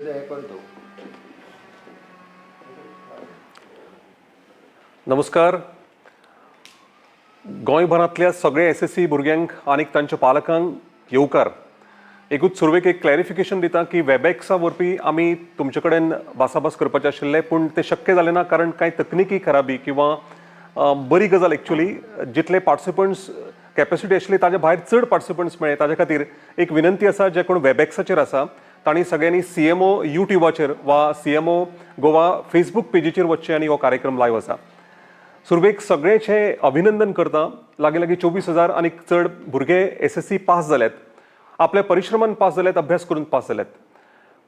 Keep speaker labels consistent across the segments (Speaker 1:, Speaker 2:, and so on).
Speaker 1: हे कर तूं.
Speaker 2: नमस्कार. गोंयभरांतल्या सगळे एसएससी भुरग्यांक आनीक तांच्या पालकांक येवकार. एकूच सुरवेक एक क्लॅरिफिकेशन दिता की वेबॅक्सा वरवीं आमी तुमचे कडेन भासाभास करपाचें आशिल्लें, पूण तें शक्य जालें ना कारण कांय तकनिकी खराबी किंवा बरी गजाल एक्चुली जितले पार्टिसिपंट्स कॅपॅसिटी आशिल्ली ताज्या भायर चड पार्टिसिपंट्स मेळ्ळे. ताज्या खातीर एक विनंती आसा, जे कोण वेबॅक्साचेर आसा तांणी सगळ्यांनी सीएमओ युट्यूबाचेर वा सीएमओ गोवा फेसबूक पेजीचेर वचचें आनी हो कार्यक्रम लायव आसा. सुरवेक सगळ्याचें अभिनंदन करता. लागीं लागीं 24,000 आनी चड भुरगे एसएससी पास जाल्यात, आपल्या परिश्रमान पास जाल्यात, अभ्यास करून पास जाल्यात.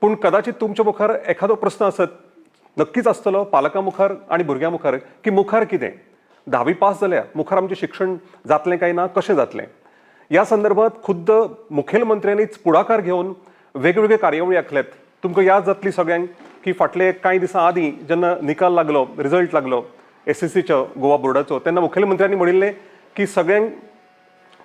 Speaker 2: पूण कदाचित तुमच्या मुखार एखादो प्रस्न आसत, नक्कीच आसतलो पालकां मुखार आनी भुरग्यां मुखार, की मुखार कितें, धावी पास जाल्या मुखार आमचें शिक्षण जातलें काय ना, कशें जातलें. ह्या संदर्भात खुद्द मुखेलमंत्र्यांनीच पुढाकार घेवन वेगवेगळे कार्यावळी आंखल्यात. तुमकां याद जातली सगळ्यांक की फाटले कांय दिसां आदीं जेन्ना निकाल लागलो, रिजल्ट लागलो एसएससीचो गोवा बोर्डाचो, तेन्ना मुखेलमंत्र्यांनी म्हणिल्लें की सगळ्यांक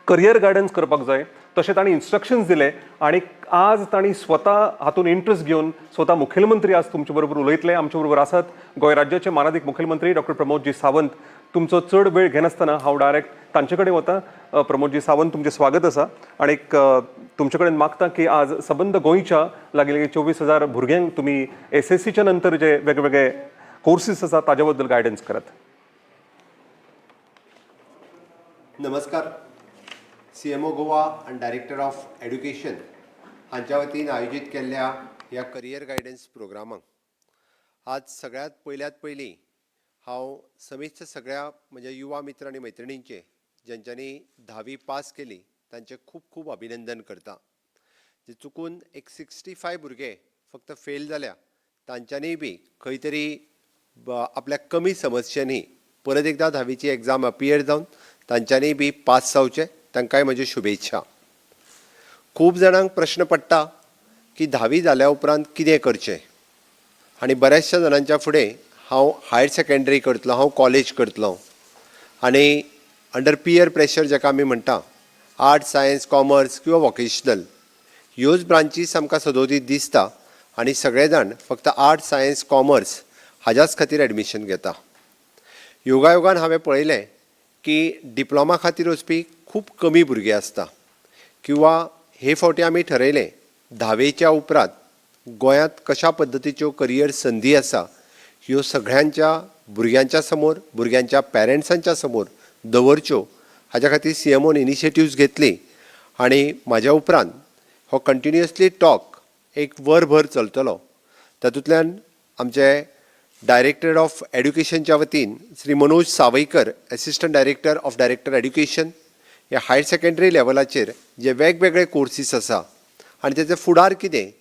Speaker 2: करियर गायडन्स करपाक जाय. तशें तांणी इन्स्ट्रक्शन्स दिले आनी आज तांणी स्वता हातून इंट्रस्ट घेवन स्वता मुखेलमंत्री आज तुमचे बरोबर उलयतले. आमचे बरोबर आसात गोंय राज्याचे मानादीक मुखेलमंत्री डॉक्टर प्रमोदजी सावंत. तुमचो चड वेळ घेनासतना हांव डायरेक्ट तांचे कडेन वता. प्रमोदजी सावंत, तुमचें स्वागत आसा आनी तुमचे कडेन मागता की आज सबंद गोंयच्या लागीं लागीं 24,000 भुरग्यांक तुमी एसएससीच्या नंतर जे वेगवेगळे कोर्सीस आसात ताजे बद्दल गायडन्स करात.
Speaker 1: नमस्कार. सीएमओ गोवा आनी डायरेक्टर ऑफ एड्युकेशन हांच्या वतीन आयोजीत केल्ल्या ह्या करियर गायडन्स प्रोग्रामाक आज सगळ्यांत पयल्यात पयलीं हांव समेस्त सगळ्या म्हज्या युवा मित्र आनी मैत्रिणींचें, ज्यांच्यांनी धावी पास केली, तांचें खूब खूब अभिनंदन करता. जे चुकून एक 65 भुरगे फक्त फेल जाल्या, तांच्यांनीय बी खंय तरी आपल्याक कमी समस्यांनी परत एकदां धावीची एग्जाम अपियर जावन तांच्यांनीय बी पास जावचें, तांकांय म्हज्यो शुभेच्छा. खूब जाणांक प्रश्न पडटा की धावी जाल्या उपरांत कितें करचें, आनी बऱ्याचशा जाणांच्या फुडें हांव हायर सेकेंडरी करतलो, हांव कॉलेज करतलो, आनी अंडर पियर प्रेशर जाका आमी म्हणटा, आर्ट्स, सायन्स, कॉमर्स किंवा वॉकेशनल ह्योच ब्रांचीस आमकां सदोदीत दिसता आनी सगळे जाण फक्त आर्ट्स, सायन्स, कॉमर्स हाज्याच खातीर एडमिशन घेता. योगायोगान हांवें पळयलें की डिप्लोमा खातीर वचपी खूब कमी भुरगे आसता, किंवा हे फावटी आमी ठरयलें धावेच्या उपरांत गोंयांत कशा पद्दतीच्यो करियर संदी आसा ह्यो सगळ्यांच्या भुरग्यांच्या समोर, भुरग्यांच्या पेरंट्सांच्या समोर दवरच्यो. हाज्या खातीर सीएमओन इनिशिएटिव्ज घेतली आनी म्हाज्या उपरांत हो कंटिन्युअसली टॉक एक वरभर चलतलो. तातूंतल्यान आमचे डायरेक्टर ऑफ एड्युकेशनच्या वतीन Shri Manoj Sawaikar, Assistant Director of Director Education, हे हायर सेकंडरी लेवलाचेर जे वेगवेगळे कोर्सीस आसा आनी तेचे फुडार कितें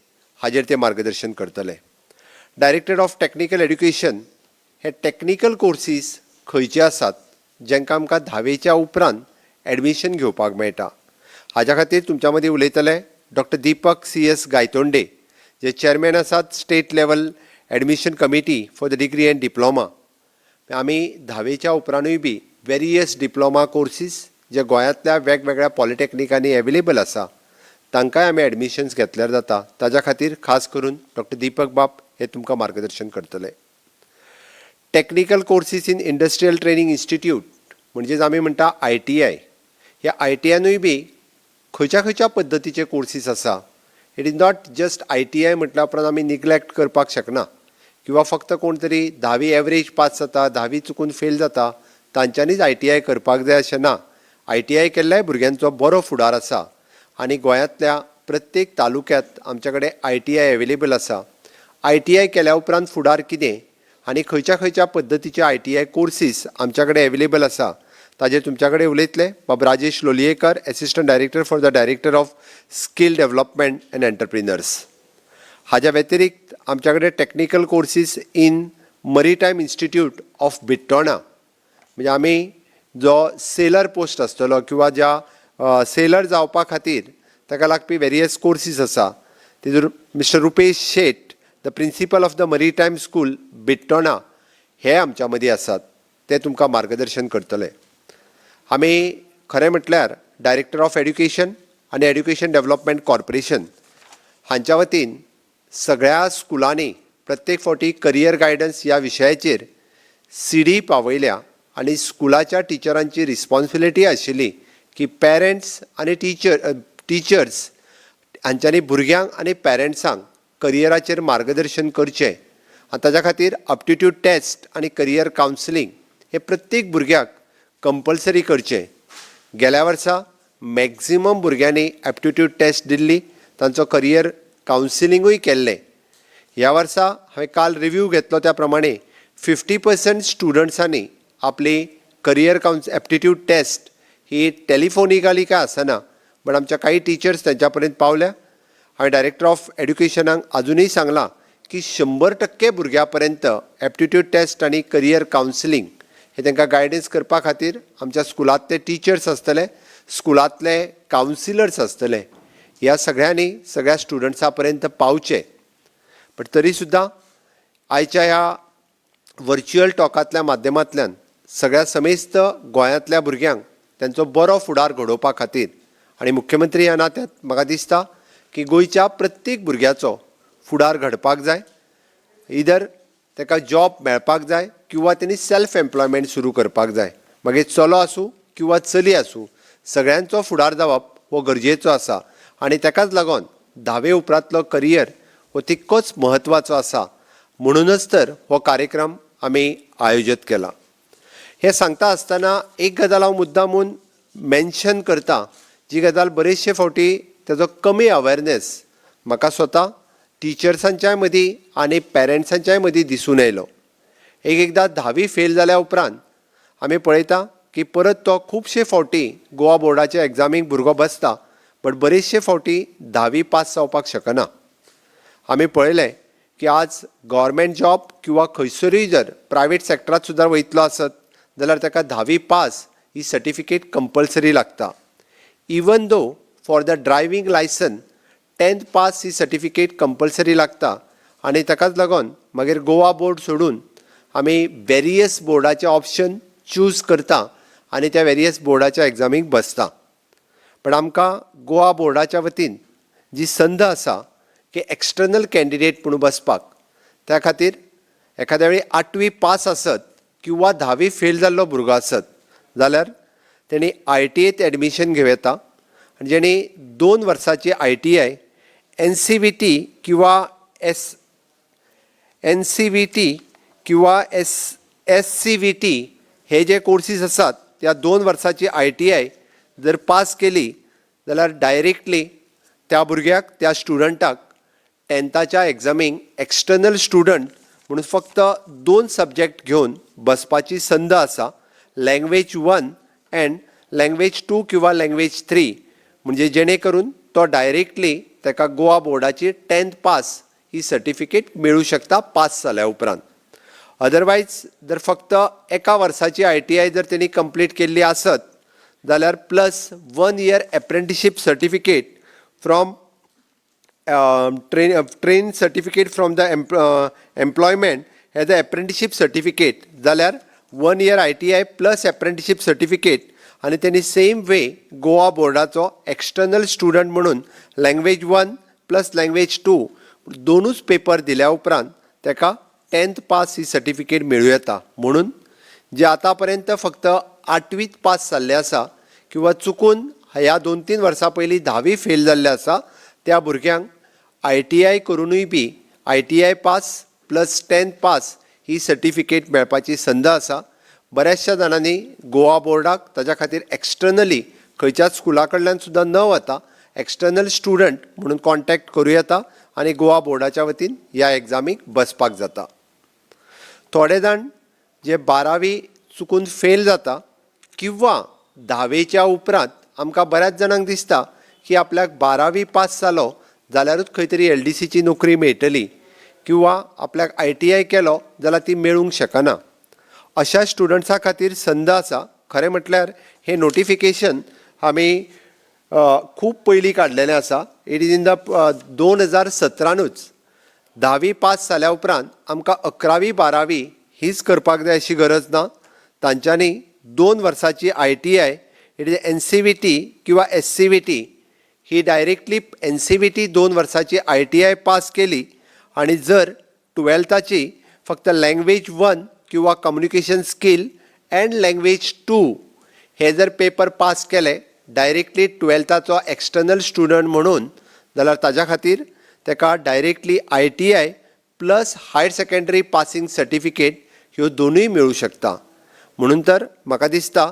Speaker 1: हाजेर ते मार्गदर्शन करतले. डायरेक्टर ऑफ टॅक्निकल एड्युकेशन हे टॅक्निकल कोर्सीस खंयचे आसात जांकां आमकां धावेच्या उपरांत एडमिशन घेवपाक मेळटा, हाज्या खातीर तुमच्या मदीं उलयतले doctor Deepak C S Gaitonde, जे चेअरमॅन आसात State Level Admission Committee for the Degree and Diploma. आमी धावेच्या उपरांतूय बी वेरियस डिप्लोमा कोर्सीस जे गोंयांतल्या वेगवेगळ्या पॉलिटॅक्निकांनी एवेलेबल आसा, तांकांय आमी एडमिशन्स घेतल्यार जाता. ताज्या खातीर खास करून डॉक्टर दीपक बाब हे तुमकां मार्गदर्शन करतले. Technical Courses in Industrial Training Institute, म्हणजेच आमी म्हणटा आयटीआय, ह्या आयटीआयनूय बी खंयच्या खंयच्या पद्दतीचे कोर्सीस आसा. It is not just ITI म्हटल्या उपरांत आमी निग्लेक्ट करपाक शकना, किंवा फक्त कोण तरी धावी एवरेज पास जाता, धावी चुकून फेल जाता, तांच्यांनीच आयटीआय करपाक जाय अशें ना. आयटीआय केल्ल्याय भुरग्यांचो बरो फुडार आसा आनी गोंयांतल्या प्रत्येक तालुक्यांत आमच्या कडेन आयटीआय एवेलेबल आसा. आयटीआय केल्या उपरांत फुडार कितें आनी खंयच्या खंयच्या पद्दतीचे आयटीआय कोर्सीस आमच्या कडेन एवेलेबल आसा, ताजेर तुमच्या कडेन उलयतले बाब Rajesh Lolayekar, Assistant Director for the Director of Skill Development and Entrepreneurs. हाज्या व्यतिरिक्त आमच्या कडेन Technical Courses in Maritime Institute of Bittona, म्हणजे आमी जो सेलर पोस्ट आसतलो किंवा ज्या सेलर जावपा खातीर ताका लागपी वेरियस कोर्सीस आसा, तितूर mister Rupesh Shet, the Principal of the Maritime School, Bittona, हे आमच्या मदीं आसात, ते तुमकां मार्गदर्शन करतले. आमी खरें म्हटल्यार डायरेक्टर ऑफ एड्युकेशन आनी एड्युकेशन डेव्हलपमेंट कॉर्पोरेशन हांच्या वतीन सगळ्या स्कुलांनी प्रत्येक फावटी करियर गायडन्स ह्या विशयाचेर सीडी पावयल्या आनी स्कुलाच्या टिचरांची रिस्पोन्सिबिलिटी आशिल्ली की पेरंट्स आनी टिचर्स हांच्यांनी भुरग्यांक आनी पेरंट्सांक करियराचेर मार्गदर्शन करचें आनी ताच्या खातीर अपटिट्यूड टेस्ट आनी करियर कावन्सिलींग हें प्रत्येक भुरग्याक कंपल्सरी करचें. गेल्या वर्सा मॅक्झिमम भुरग्यांनी एप्टिट्यूड टेस्ट दिल्ली, तांचो करियर कावन्सिलिंगूय केल्लें. ह्या वर्सा हांवें काल रिव्यू घेतलो त्या प्रमाणे 50% स्टुडंट्सांनी आपली करियर कावन्स एप्टिट्यूड टेस्ट ही टेलिफोनिकली काय आसना, बट आमच्या काही टिचर्स तांच्या पर्यंत पावल्या. हांवें डायरेक्टर ऑफ एड्युकेशनाक आजुनूय सांगलां की 100% भुरग्यां पर्यंत एप्टिट्यूड टेस्ट आनी करियर कावन्सिलींग हे तांकां गायडन्स करपा खातीर आमच्या स्कुलांतले टिचर्स आसतले, स्कुलांतले कावन्सिलर्स आसतले, ह्या सगळ्यांनी सगळ्या स्टुडंट्सां पर्यंत पावचें. बट तरी सुद्दां आयच्या ह्या वर्च्युअल टॉकांतल्या माध्यमांतल्यान सगळ्या समेस्त गोंयांतल्या भुरग्यांक तांचो बरो फुडार घडोवपा खातीर आनी मुख्यमंत्री ह्या नात्यात म्हाका दिसता की गोंयच्या प्रत्येक भुरग्याचो फुडार घडपाक जाय. इदर ताका जॉब मेळपाक जाय किंवा तेणी सेल्फ एम्प्लॉयमेंट सुरू करपाक जाय. मागीर चलो आसूं किंवा चली आसूं, सगळ्यांचो फुडार जावप हो गरजेचो आसा आनी ताकाच लागून धावे उपरांतलो करियर हो तितकोच म्हत्वाचो आसा. म्हणूनच तर हो कार्यक्रम आमी आयोजीत केला. हें सांगता आसतना एक गजाल हांव मुद्दामून मेन्शन करता, जी गजाल बरेचशे फावटी तेजो कमी अवेरनेस म्हाका स्वता टिचर्सांच्याय मदीं आनी पेरंट्सांच्याय मदीं दिसून आयलो. एक एकदां धावी फेल जाल्या उपरांत आमी पळयता की परत तो खुबशे फावटी गोवा बोर्डाच्या एग्जामीक भुरगो बसता, बट बरेचशे फावटी धावी पास जावपाक शकना. आमी पळयलें की आज गव्हर्मेंट जॉब किंवा खंयसरूय जर प्रायवेट सॅक्टरांत सुद्दां वयतलो आसत जाल्यार ताका धावी पास ही सर्टिफिकेट कंपल्सरी लागता. Even though for the driving licence 10th pass he certificate compulsory लागता आनी ताकाच लागून मागीर गोवा बोर्ड सोडून आमी वेरियस बोर्डाचे ऑप्शन चूज करता आनी त्या वेरियस बोर्डाच्या एग्जामीक बसता. पण आमकां गोवा बोर्डाच्या वतीन जी संद आसा की एक्सटर्नल कॅन्डिडेट म्हणून बसपाक, त्या खातीर एखाद्या वेळी आठवी पास आसत किंवा धावी फेल जाल्लो भुरगो आसत जाल्यार तेणी आयटीआयत एडमिशन घेवं येता आनी जेणी 2 वर्साची आयटीआय एनसीव्हीटी किंवा एस एनसीव्हीटी किंवा एससीव्हीटी हे जे कोर्सीस आसात, त्या 2 वर्साची आयटीआय जर पास केली जाल्यार डायरेक्टली त्या भुरग्याक, त्या स्टुडंटाक टेंथाच्या एग्जामीक एक्सटर्नल स्टुडंट म्हणून फक्त दोन सब्जॅक्ट घेवन बसपाची संद आसा, language one and language two किंवा लँग्वेज थ्री. म्हणजे जेणे करून तो डायरेक्टली ताका गोवा बोर्डाची टेंथ पास ही सर्टिफिकेट मेळूं शकता पास जाल्या उपरांत. अदरवायज जर फक्त एका वर्साची आयटीआय जर तेणी कंप्लीट केल्ली आसत जाल्यार plus one year apprenticeship certificate from train certificate from the employment as a apprenticeship certificate, जाल्यार one year ITI plus apprenticeship certificate आनी तेणी सेम वे गोवा बोर्डाचो एक्सटर्नल स्टुडंट म्हणून language one plus language two दोनूच paper दिल्या उपरांत ताका tenth pass ही certificate मेळूं येता. म्हणून जे आतां पर्यंत फक्त आठवीत पास जाल्ले आसा किंवा चुकून ह्या 2-3 वर्सां पयलीं धावी फेल जाल्ले आसा, त्या भुरग्यांक आयटीआय करुनूय बी ITI pass plus 10th pass ही सर्टिफिकेट मेळपाची संद आसा. बऱ्याचशा जाणांनी गोवा बोर्डाक ताच्या खातीर एक्सटर्नली खंयच्याच स्कुला कडल्यान सुद्दां न वता एक्सटर्नल स्टुडंट म्हणून कॉन्टेक्ट करूं येता आनी गोवा बोर्डाच्या वतीन ह्या एग्जामीक बसपाक जाता. थोडे जाण जे बारावी चुकून फेल जाता किंवा धावेच्या उपरांत आमकां बऱ्याच जाणांक दिसता की आपल्याक बारावी पास जालो जाल्यारूच खंय तरी एलडीसीची नोकरी मेळटली किंवा आपल्याक आयटीआय केलो जाल्यार ती मेळूंक शकना. अशा स्टुडंट्सां खातीर संद आसा. खरें म्हटल्यार हें नोटिफिकेशन आमी खूब पयलीं काडलेलें आसा. It is in the 2017नूच. धावी पास जाल्या उपरांत आमकां अकरावी बारावी हीच करपाक जाय अशी गरज ना. तांच्यांनी 2 वर्साची ITI, it is NCVT किंवा एससीव्हीटी, ही डायरेक्टली एनसीव्हीटी 2 वर्साची आयटीआय पास केली. आनी जर टुवेल्थाची फक्त लँग्वेज वन किंवा communication skill and language two हे जर पेपर पास केले डायरेक्टली टुवेल्थाचो एक्सटर्नल स्टुडंट म्हणून जाल्यार ताज्या खातीर ताका directly ITI plus higher secondary passing certificate ह्यो दोनूय मेळूं शकता. म्हणून तर म्हाका दिसता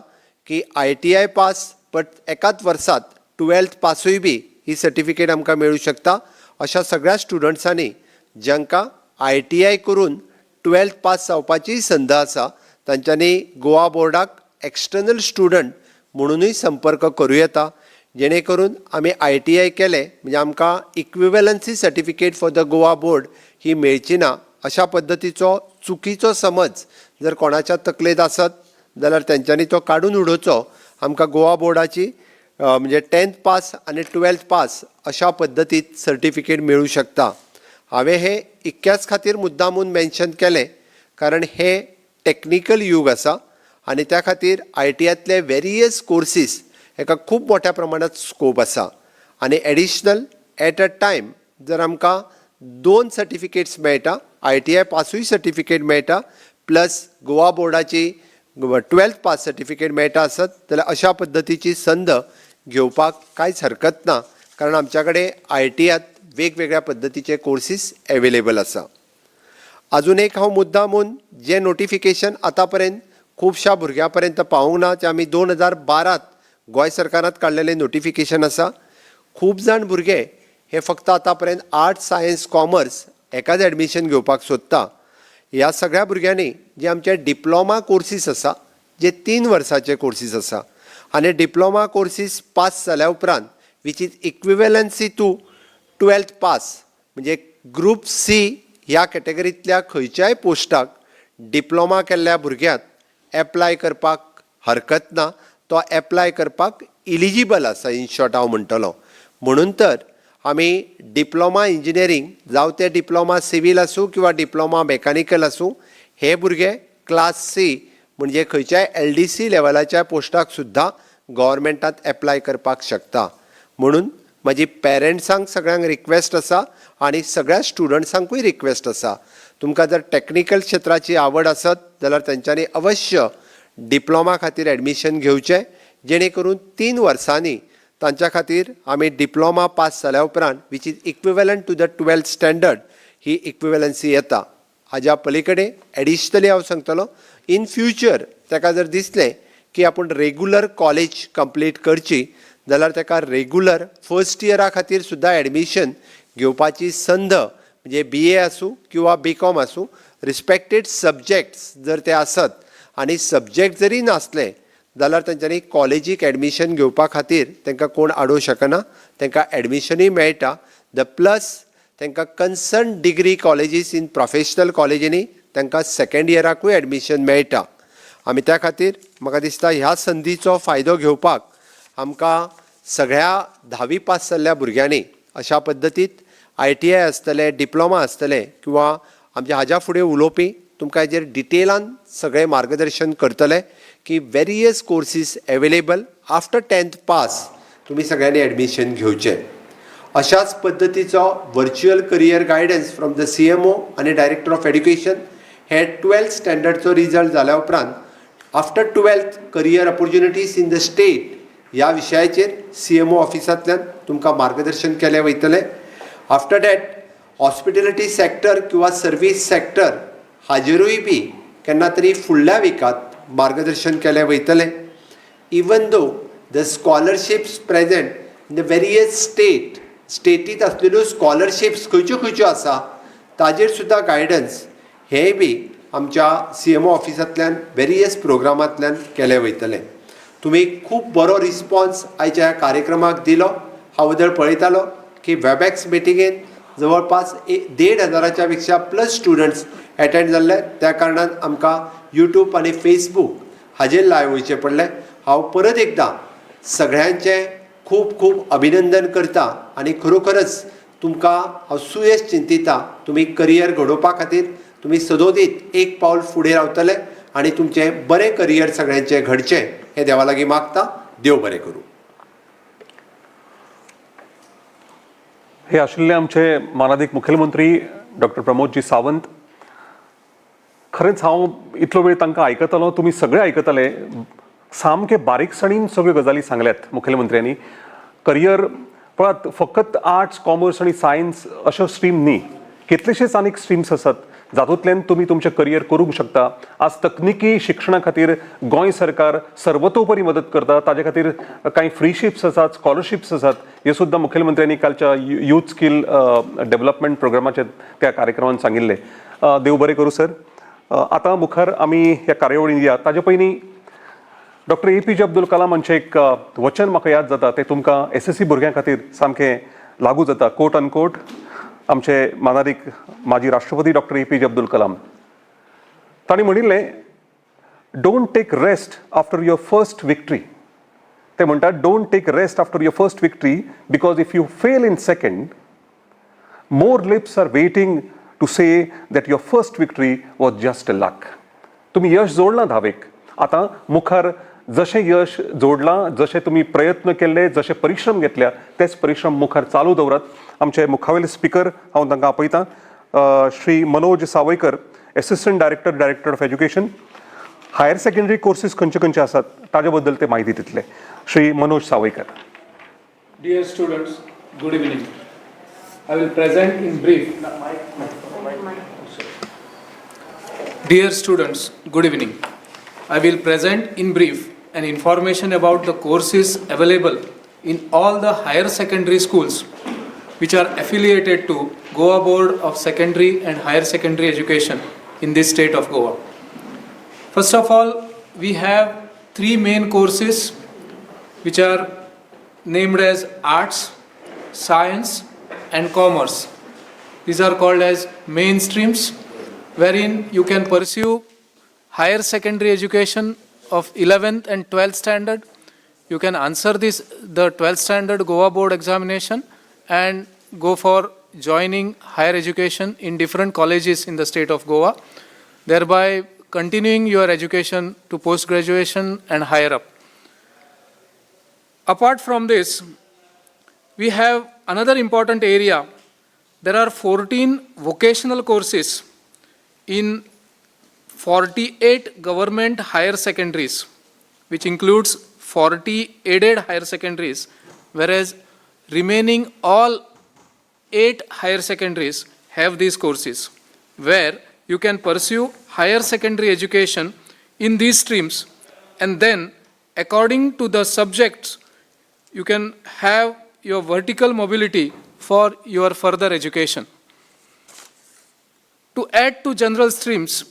Speaker 1: की आयटीआय पास बट एकाच वर्सात टुवेल्थ पासूय बी ही सर्टिफिकेट आमकां मेळूं शकता. अशा सगळ्या स्टुडंट्सांनी जांकां आयटीआय करून टुवेल्थ पास जावपाची संद आसा, तांच्यांनी गोवा बोर्डाक एक्सटर्नल स्टुडंट म्हणुनूय संपर्क करूं येता, जेणे करून आमी आयटीआय केलें म्हणजे आमकां equivalency certificate for the Goa board ही मेळची ना, अशा पद्दतीचो चुकीचो समज जर कोणाच्या तकलेंत आसत जाल्यार तेंच्यांनी तो काडून उडोवचो. आमकां गोवा बोर्डाची म्हणजे टेंथ पास आनी टुवेल्थ पास अशा पद्दतीत सर्टिफिकेट मेळूं शकता. हांवें हें इतक्याच खातीर मुद्दामून मेन्शन केलें, कारण हें टॅक्निकल यूग आसा आनी त्या खातीर आयटीआयतले वेरियस कोर्सीस हेका खूब मोठ्या प्रमाणात स्कोप आसा. आनी एडिशनल एट अ टायम जर आमकां दोन सर्टिफिकेट्स मेळटा, आयटीआय पासूय सर्टिफिकेट मेळटा प्लस गोवा बोर्डाची टुवेल्थ पास सर्टिफिकेट मेळटा आसत जाल्यार अशा पद्दतीची संद घेवपाक कांयच हरकत ना, कारण आमच्या कडेन आयटीआत वेगवेगळ्या पद्दतीचे कोर्सीस एवेलेबल आसा. अजून एक हांव मुद्दामून जें नोटिफिकेशन आतां पर्यंत खुबश्या भुरग्यां पर्यंत पावूंक ना, तें आमी 2012त गोंय सरकारान काडलेलें नोटिफिकेशन आसा. खूब जाण भुरगे हे फक्त आतां पर्यंत आर्ट्स, सायन्स, कॉमर्स हेकाच एडमिशन घेवपाक सोदता. ह्या सगळ्या भुरग्यांनी जे आमचे डिप्लोमा कोर्सीस आसा, जे 3 वर्साचे कोर्सीस आसा आनी डिप्लोमा कोर्सीस पास जाल्या उपरांत, which is equivalency to 12th pass, म्हणजे ग्रूप सी ह्या कॅटेगरींतल्या खंयच्याय पोस्टाक डिप्लोमा केल्ल्या भुरग्याक एप्लाय करपाक हरकत ना. तो एप्लाय करपाक इलिजिबल आसा, इन शॉर्ट हांव म्हणटलो. म्हणून तर आमी डिप्लोमा इंजिनियरींग, जावं तें डिप्लोमा सिवील आसूं किंवा डिप्लोमा मेकॅनिकल आसूं, हे भुरगे क्लास सी म्हणजे खंयच्याय एलडीसी लेवलाच्या पोस्टाक सुद्दां गोवोरमेंटांत एप्लाय करपाक शकता. म्हणून म्हाजी पेरंट्सांक सगळ्यांक रिक्वेस्ट आसा आनी सगळ्या स्टुडंट्सांकूय रिक्वेस्ट आसा, तुमकां जर टॅक्निकल क्षेत्राची आवड आसत जाल्यार तेंच्यांनी अवश्य डिप्लोमा खातीर एडमिशन घेवचें, जेणे करून 3 वर्सांनी तांच्या खातीर आमी डिप्लोमा पास जाल्या उपरांत, which is equivalent to the 12th standard, he इक्विवेलन्सी येता. हाज्या पलीकडे एडिशनली हांव सांगतलो, इन फ्युचर ताका जर दिसलें की आपूण रेगुलर कॉलेज कंप्लीट करची जाल्यार ताका रेगुलर फर्स्ट इयरा खातीर सुद्दां एडमिशन घेवपाची संद, म्हणजे बीए आसूं किंवा बी कॉम आसूं, रिस्पेक्टेड सब्जेक्ट्स जर ते आसत आनी सब्जेक्ट जरी नासले जाल्यार तेंच्यांनी कॉलेजीक एडमिशन घेवपा खातीर तांकां कोण आडोवंक शकना. तांकां एडमिशनूय मेळटा. The plus तांकां concern degree colleges in professional कॉलेजींनी तांकां सेकेंड इयराकूय एडमिशन मेळटा. आमी त्या खातीर म्हाका दिसता, ह्या संदीचो फायदो घेवपाक आमकां सगळ्या धावी पास जाल्ल्या भुरग्यांनी अशा पद्दतीत आयटीआय आसतलें, डिप्लोमा आसतलें किंवा आमच्या हाज्या फुडें उलोवपी तुमकां हेजेर डिटेलान सगळें मार्गदर्शन करतले की various courses available after 10th pass तुमी सगळ्यांनी एडमिशन घेवचें. अशाच पद्दतीचो virtual career guidance from the CMO आनी डायरेक्टर ऑफ एड्युकेशन हे टुवेल्थ स्टँडर्डचो रिजल्ट जाल्या उपरांत after 12th career opportunities in the state ह्या विशयाचेर सीएमओ ऑफिसांतल्यान तुमकां मार्गदर्शन केलें वयतलें. आफ्टर that hospitality sector किंवा सर्वीस सेक्टर हाजेरूय बी केन्ना तरी फुडल्या विकात मार्गदर्शन केलें वयतलें. Even though the scholarships present in the various state, स्टेटीत आसलेल्यो स्कॉलरशिप्स खंयच्यो खंयच्यो आसा ताजेर सुद्दां गायडन्स हेंय बी आमच्या सीएमओ ऑफिसांतल्यान वेरियस प्रोग्रामांतल्यान केलें वयतलें. तुमी खूब बरो रिस्पॉन्स आयच्या ह्या कार्यक्रमाक दिलो. हांव वदळ पळयतालो की वेबॅक्स मिटिंगेन जवळपास एक 1,500च्या पेक्षा प्लस स्टुडंट्स एटेंड जाल्ले. त्या कारणान आमकां युट्यूब आनी फेसबूक हाजेर लायव वयचें पडलें. हांव परत एकदां सगळ्यांचें खूब खूब अभिनंदन करता आनी खरोखरच तुमकां हांव सुयेश चिंतिता. तुमी करियर घडोवपा खातीर तुमी सदोदीत एक पावल फुडें रावतले आनी तुमचें बरें करियर सगळ्यांचें घडचें हें देवा लागीं मागता. देव बरें करूं.
Speaker 2: हे आशिल्ले आमचे मानादीक मुखेलमंत्री डॉक्टर प्रमोदजी सावंत. खरेंच हांव इतलो वेळ तांकां आयकतालो, तुमी सगळे आयकताले. सामके बारीकसाणीन सगळ्यो गजाली सांगल्यात मुखेलमंत्र्यांनी. करियर पळयात, फकत आर्ट्स, कॉमर्स आनी सायन्स अश्यो स्ट्रीम न्ही, कितलेशेच आनीक स्ट्रीम्स आसात जातूंतल्यान तुमी तुमचें करियर करूंक शकता. आज तकनिकी शिक्षणा खातीर गोंय सरकार सर्वतोपरी मदत करता. ताजे खातीर कांय फ्रीशिप्स आसात, स्कॉलरशिप्स आसात. हे सुद्दां मुखेलमंत्र्यांनी कालच्या यूथ स्कील डेव्हलपमेंट प्रोग्रामाच्या त्या कार्यक्रमात सांगिल्लें. देव बरें करूं सर. आतां मुखार आमी ह्या कार्यावळीन या. ताजे पयलीं डॉक्टर एपीजे अब्दुल कलाम हांचें एक वचन म्हाका याद जाता, तें तुमकां एसएससी भुरग्यां खातीर सामकें लागू जाता. कोट अनकोट, आमचे मानादीक माजी राष्ट्रपती डॉक्टर एपीजे अब्दुल कलाम तांणी म्हणिल्लें, "Don't take rest after your first victory." ते म्हणटात, "Don't take rest after your first victory, because if you fail in second, more lips are waiting to say that your first victory was just a luck." तुम्ही यश जोडलां धावेक, आतां मुखार जशें यश जोडलां, जशे तुमी प्रयत्न केल्ले, जशे परिश्रम घेतल्या, तेच परिश्रम मुखार चालू दवरात. आमचे मुखावेले स्पिकर हांव तांकां आपयतां, Shri Manoj Sawaikar, Assistant Director, Director of Education. Higher secondary courses खंयचे खंयचे आसात ताजे बद्दल ते म्हायती दितले. Shri Manoj Sawaikar.
Speaker 3: Dear students, good evening. I will present in brief. Dear students, good evening. I will present in brief an information about the courses available in all the higher secondary schools which are affiliated to Goa Board of Secondary and Higher Secondary Education in this state of Goa. First of all, we have three main courses which are named as arts, science, and commerce. These are called as main streams, wherein you can pursue higher secondary education of 11th and 12th standard. You can answer this, the 12th standard Goa board examination, and go for joining higher education in different colleges in the state of Goa, thereby continuing your education to post graduation and higher up. Apart from this, we have another important area. There are 14 vocational courses in 48 government higher secondaries, which includes 40 aided higher secondaries, whereas remaining all 8 higher secondaries have these courses, where you can pursue higher secondary education in these streams, and then according to the subjects, you can have your vertical mobility for your further education. To add to general streams,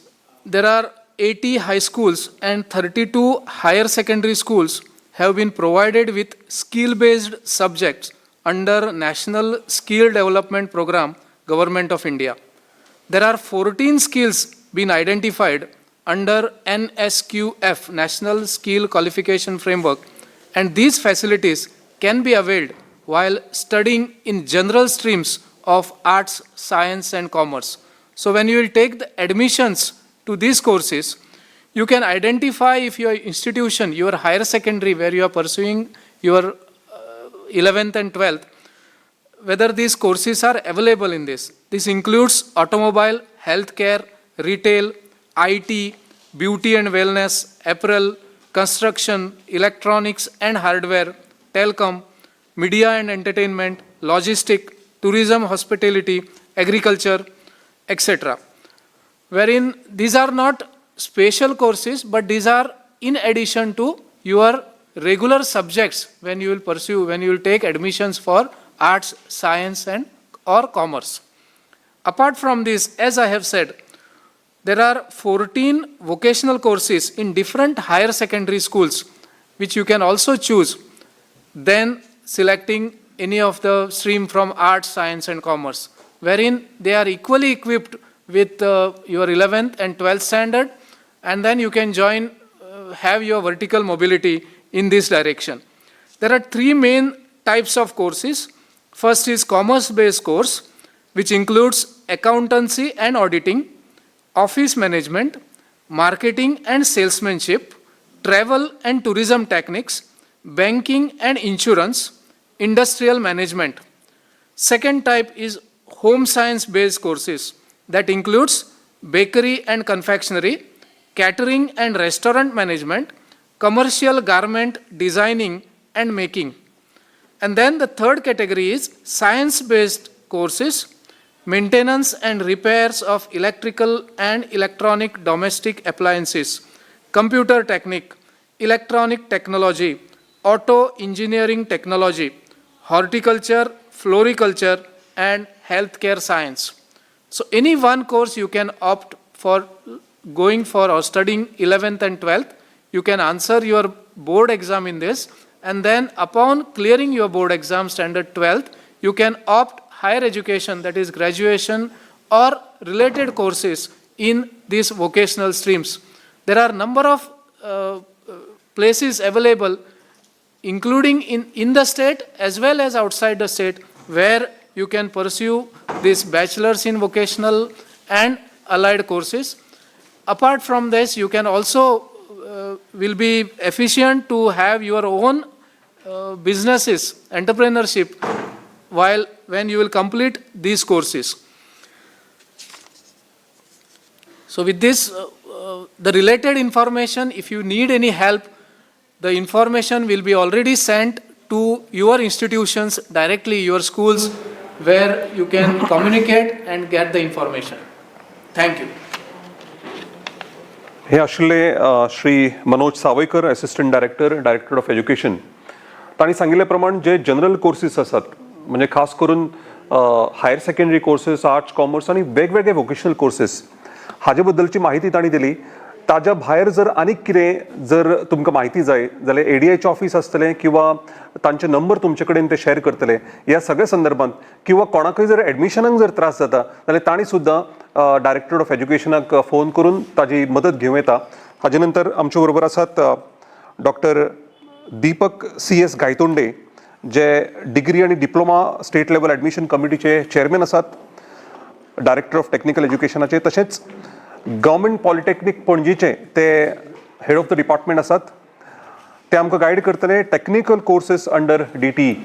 Speaker 3: there are 80 high schools and 32 higher secondary schools have been provided with skill-based subjects under National Skill Development Program, Government of India. There are 14 skills been identified under NSQF, National Skill Qualification Framework, and these facilities can be availed while studying in general streams of arts, science, and commerce. So when you will take the admissions to these courses, you can identify if your institution, your higher secondary where you are pursuing your 11th and 12th, whether these courses are available in this. This includes automobile, healthcare, retail, IT, beauty and wellness, apparel, construction, electronics and hardware, telecom, media and entertainment, logistic, tourism, hospitality, agriculture, etc. Wherein these are not special courses, but these are in addition to your regular subjects when you will pursue, when you will take admissions for arts, science, and or commerce. Apart from this, as I have said, there are 14 vocational courses in different higher secondary schools which you can also choose, then selecting any of the stream from arts, science, and commerce, wherein they are equally equipped with your 11th and 12th standard, and then you can join, have your vertical mobility in this direction. There are three main types of courses. First is commerce-based course, which includes accountancy and auditing, office management, marketing and salesmanship, travel and tourism techniques, banking and insurance, industrial management. Second type is home science based courses that includes bakery and confectionery, catering and restaurant management, commercial garment designing and making. And then the third category is science based courses, maintenance and repairs of electrical and electronic domestic appliances, computer technique, electronic technology, auto engineering technology, horticulture, floriculture, and healthcare science. So, any one course you can opt for going for or studying 11th and 12th, you can answer your board exam in this, and then upon clearing your board exam standard 12th, you can opt higher education, that is graduation or related courses in these vocational streams. There are number of places available, including in the state as well as outside the state, where you can pursue this bachelor's in vocational and allied courses. Apart from this, you can also will be efficient to have your own businesses, entrepreneurship, while when you will complete these courses. So with this, the related information, if you need any help, the information will be already sent to your institutions directly, your schools, where you can communicate and get the information. Thank you.
Speaker 2: हे आशिल्ले Shri Manoj Sawaikar, assistant director, director of education. तांणी सांगिल्ले प्रमाण जे general courses आसात, म्हणजे खास करून higher secondary courses, arts, commerce आनी वेगवेगळे वोकेशनल कोर्सीस हाजे बद्दलची म्हायती तांणी दिली. ताज्या भायर जर आनीक कितें जर तुमकां म्हायती जाय जाल्यार एडीआयचें ऑफीस आसतलें किंवा तांचे नंबर तुमचे कडेन ते शेअर करतले ह्या सगळ्या संदर्भात, किंवा कोणाकय जर एडमिशनाक जर त्रास जाता जाल्यार तांणी सुद्दां डायरेक्टर ऑफ एज्युकेशनाक फोन करून ताजी मदत घेवं येता. हाजे नंतर आमचे बरोबर आसात doctor Deepak C S Gaitonde, जे डिग्री आनी डिप्लोमा स्टेट लेवल एडमिशन कमिटीचे चेअरमॅन आसात, डायरेक्टर ऑफ टेक्निकल एज्युकेशनाचे, तशेंच गव्हर्मेंट पॉलिटेक्नीक पणजीचे ते हेड ऑफ the department आसात. ते आमकां गायड करतले technical courses under DTE.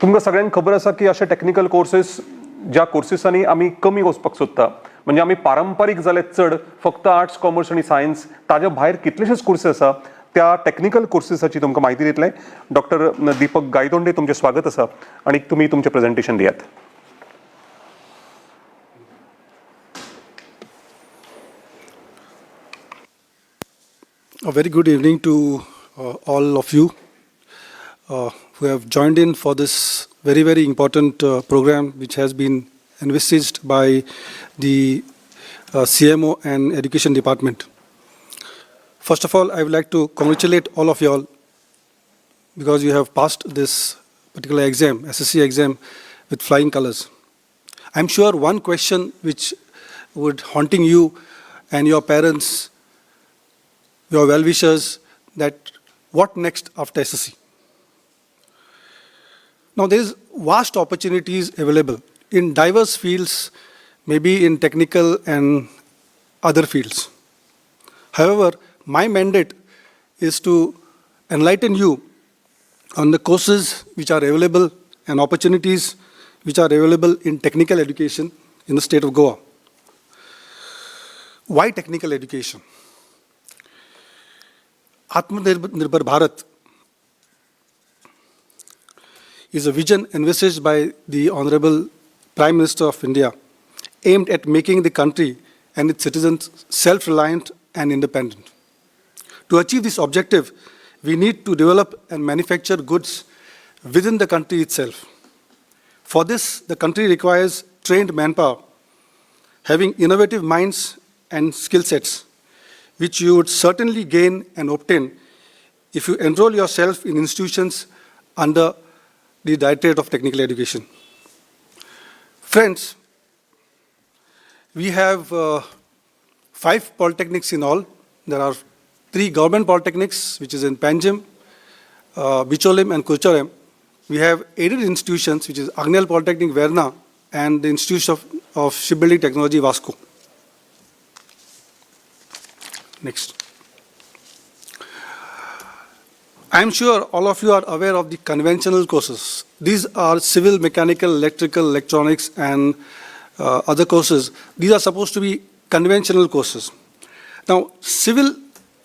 Speaker 2: तुमकां सगळ्यांक खबर आसा की अशे टॅक्निकल कोर्सेस ज्या कोर्सेसांनी आमी कमी वचपाक सोदता, म्हणजे आमी पारंपारीक जाले चड फक्त आर्ट्स, कॉमर्स आनी सायन्स, ताज्या भायर कितलेशेच कोर्सेस आसा, त्या टॅक्निकल कोर्सेसाची तुमकां म्हायती दितले. डॉक्टर दीपक गायतोंडे, तुमचें स्वागत आसा आनी तुमी तुमचें प्रेजेंटेशन दियात.
Speaker 4: A very good evening to all of you who have joined in for this very, very important program which has been envisaged by the CMO and Education Department. First of all, I would like to congratulate all of you all because you have passed this particular exam, SSC exam, with flying colors. I'm sure one question which would haunting you and your parents, your well-wishers, that what next after SSC? Now, there is vast opportunities available in diverse fields, maybe in technical and other fields. However, my mandate is to enlighten you on the courses which are available and opportunities which are available in technical education in the state of Goa. Why technical education? Atmanirbhar Bharat is a vision envisaged by the Honorable Prime Minister of India, aimed at making the country and its citizens self-reliant and independent. To achieve this objective, we need to develop and manufacture goods within the country itself. For this, the country requires trained manpower, having innovative minds and skill sets, which you would certainly gain and obtain if you enroll yourself in institutions under the Directorate of Technical Education. Friends, we have 5 polytechnics in all. There are 3 government polytechnics, which is in Panjim, Bicholim and Curchorem. We have aided institutions, which is Agnel Polytechnic, Verna, and the Institute of Shipbuilding Technology, Vasco. Next. I am sure all of you are aware of the conventional courses. These are civil, mechanical, electrical, electronics, and other courses. These are supposed to be conventional courses. Now, civil,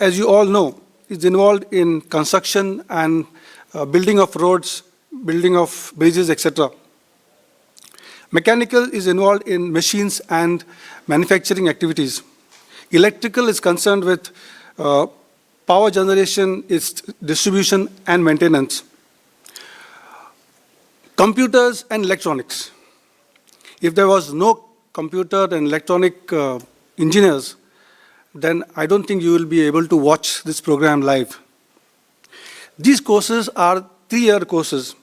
Speaker 4: as you all know, is involved in construction and building of roads, building of bridges, etc. Mechanical is involved in machines and manufacturing activities. Electrical is concerned with power generation, its distribution and maintenance. Computers and electronics. If there was no computer and electronic engineers, then I don't think you will be able to watch this program live. These courses are 3-year courses,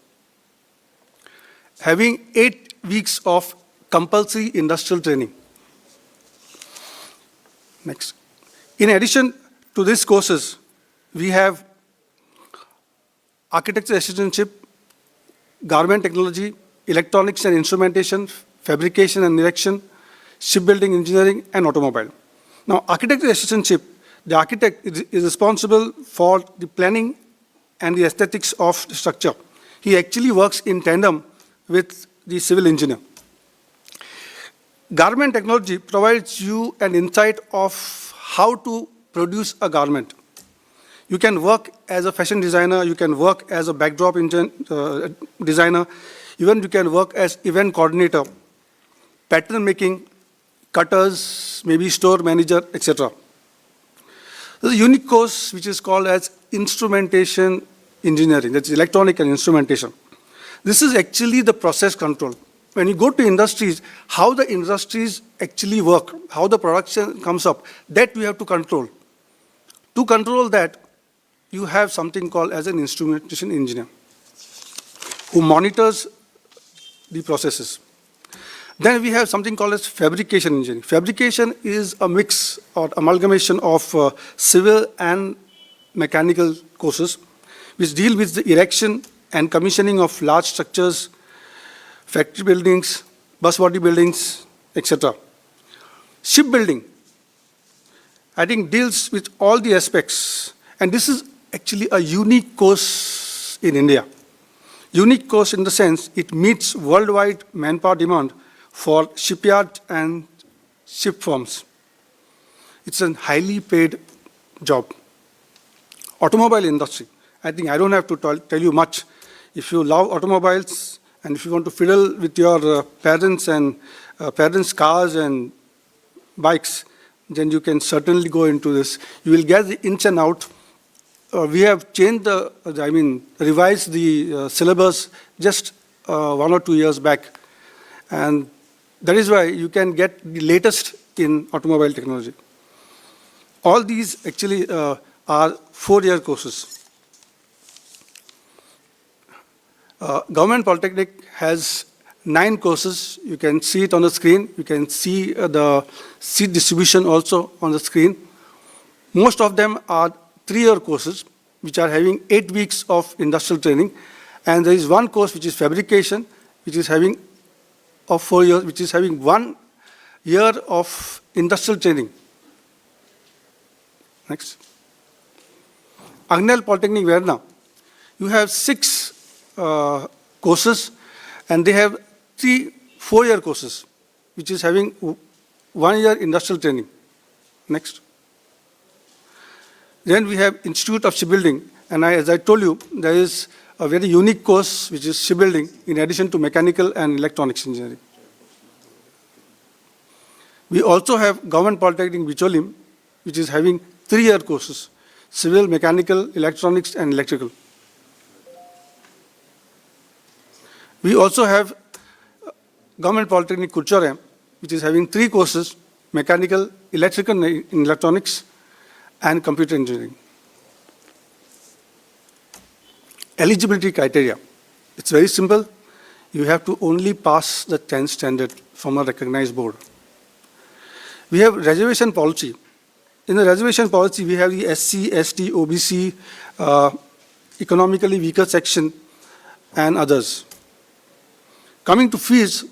Speaker 4: having 8 weeks of compulsory industrial training. Next. In addition to these courses, we have architecture assistantship, garment technology, electronics and instrumentation, fabrication and erection, shipbuilding engineering, and automobile. Now, architecture assistantship, the architect is responsible for the planning and the aesthetics of the structure. He actually works in tandem with the civil engineer. Garment technology provides you an insight of how to produce a garment. You can work as a fashion designer, you can work as a backdrop designer, even you can work as event coordinator, pattern making, cutters, maybe store manager, etc. There's a unique course which is called as instrumentation engineering, that's electronic and instrumentation. This is actually the process control. When you go to industries, how the industries actually work, how the production comes up, that we have to control. To control that, you have something called as an instrumentation engineer who monitors the processes. Then we have something called as fabrication engineering. Fabrication is a mix or amalgamation of civil and mechanical courses, which deal with the erection and commissioning of large structures, factory buildings, bus body buildings, etc. Shipbuilding, I think, deals with all the aspects. And this is actually a unique course in India. Unique course in the sense it meets worldwide manpower demand for shipyard and ship firms. It's a highly paid job. Automobile industry, I think I don't have to tell you much. If you love automobiles and if you want to fiddle with your parents and parents' cars and bikes, then you can certainly go into this. You will get the ins and out. We have changed the, I mean, revised the syllabus just 1 or 2 years back. And that is why you can get the latest in automobile technology. All these actually are 4-year courses. Government Polytechnic has 9 courses. You can see it on the screen. You can see the seat distribution also on the screen. Most of them are 3-year courses, which are having 8 weeks of industrial training. And there is one course which is fabrication, which is having of 4 years, which is having 1 year of industrial training. Next. Agnel Polytechnic, Verna. You have 6 courses, and they have 3 4-year courses, which is having 1 year industrial training. Next. Then we have Institute of Shipbuilding, and as I told you, there is a very unique course, which is shipbuilding, in addition to mechanical and electronics engineering. We also have Government Polytechnic Bicholim, which is having 3-year courses, civil, mechanical, electronics, and electrical. We also have Government Polytechnic Curchorem, which is having 3 courses, mechanical, electrical, and electronics, and computer engineering. Eligibility criteria. It's very simple. You have to only pass the 10th standard from a recognized board. We have reservation policy. In the reservation policy, we have the SC, ST, OBC, economically weaker section, and others. Coming to fees,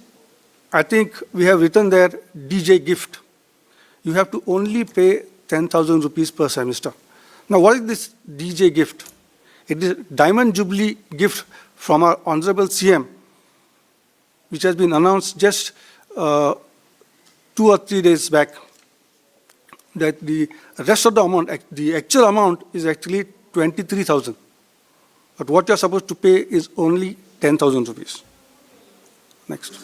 Speaker 4: I think we have written there DJ gift. You have to only pay 10,000 rupees per semester. Now, what is this DJ gift? It is Diamond Jubilee gift from our Honorable CM, which has been announced just 2 or 3 days back, that the rest of the amount, the actual amount is actually 23,000. But what you are supposed to pay is only 10,000 rupees. Next.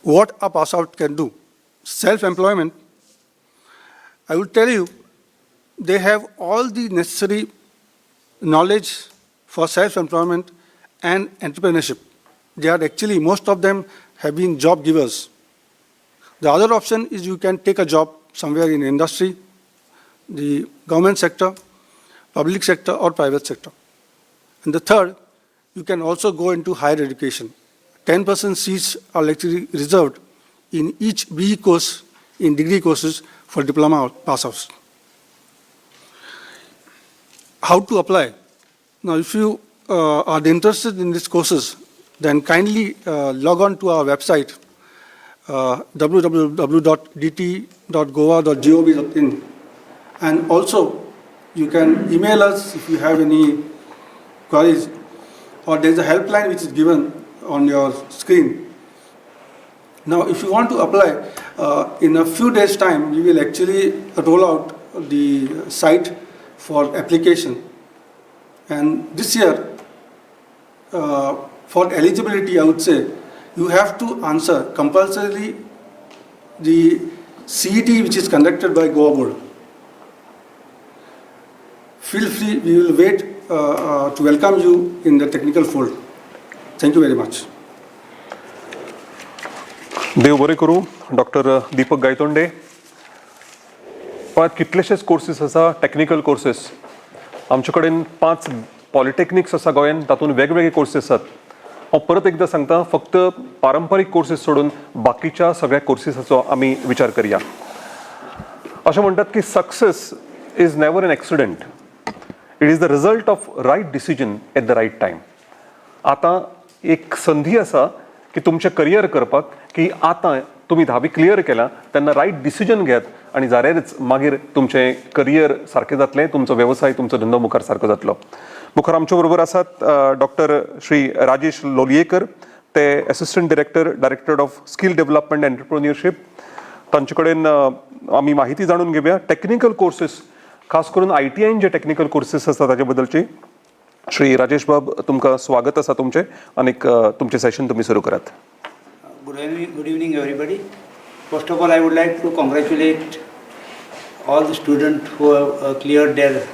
Speaker 4: What a pass out can do. Self-employment, I will tell you, they have all the necessary knowledge for self-employment and entrepreneurship. They are actually, most of them have been job givers. The other option is you can take a job somewhere in industry, the government sector, public sector or private sector. And the third, you can also go into higher education. 10% seats are actually reserved in each BE course, in degree courses for diploma pass-outs. How to apply? Now, if you are interested in these courses, then kindly log on to our website, www.dt.goa.gov.in. And also, you can email us if you have any queries, or there's a helpline which is given on your screen. Now, if you want to apply, in a few days' time, we will actually roll out the site for application. And this year, for eligibility, I would say, you have to answer compulsorily the CET which is conducted by Goa Board. Feel free, we will wait to welcome you in the technical fold. Thank you very much.
Speaker 2: देव बरें करूं doctor Deepak Gaitonde. गोंयांत कितलेशेच courses आसा, technical courses. आमचे कडेन 5 polytechnics आसा गोंयांत, तातूंत वेगवेगळे कोर्सीस आसात. हांव परत एकदां सांगता, फक्त पारंपारीक कोर्सीस सोडून बाकीच्या सगळ्या कोर्सीसाचो आमी विचार करया. अशें म्हणटात की success is never an accident, it is the result of right decision at the right time. आतां एक संधी आसा की तुमचें करियर करपाक, की आतां तुमी धावी क्लियर केला तेन्ना रायट डिसिजन घेयात आनी जाल्यारच मागीर तुमचें करियर सारकें जातलें, तुमचो वेवसाय, तुमचो धंदो मुखार सारको जातलो. मुखार आमचे बरोबर आसात डॉक्टर श्री राजेश लोलयेकर, ते assistant director, director of skill development entrepreneurship. तांचे कडेन आमी माहिती जाणून घेवया टॅक्निकल कोर्सीस, खास करून I T iron J technical courses आसा ताचे बद्दलची. श्री राजेश बाब, तुमकां स्वागत आसा तुमचें आनीक तुमचें सेशन तुमी सुरू करात.
Speaker 5: Good evening, everybody. First of all, I would like to congratulate all the students who have cleared their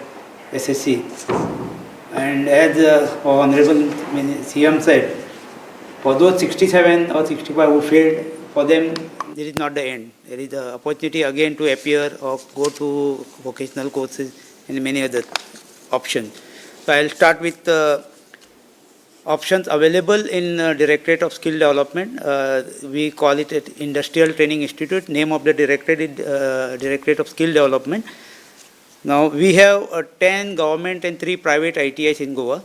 Speaker 5: SSC. And as our Honorable CM said, for those 67 or 65 who failed, for them there is not the end. There is the opportunity again to appear or go to vocational courses and many other options. So I will start with options available in Directorate of Skill Development. We call it an Industrial Training Institute. Name of the directorate is Directorate of Skill Development. Now we have 10 government and 3 private ITIs in Goa.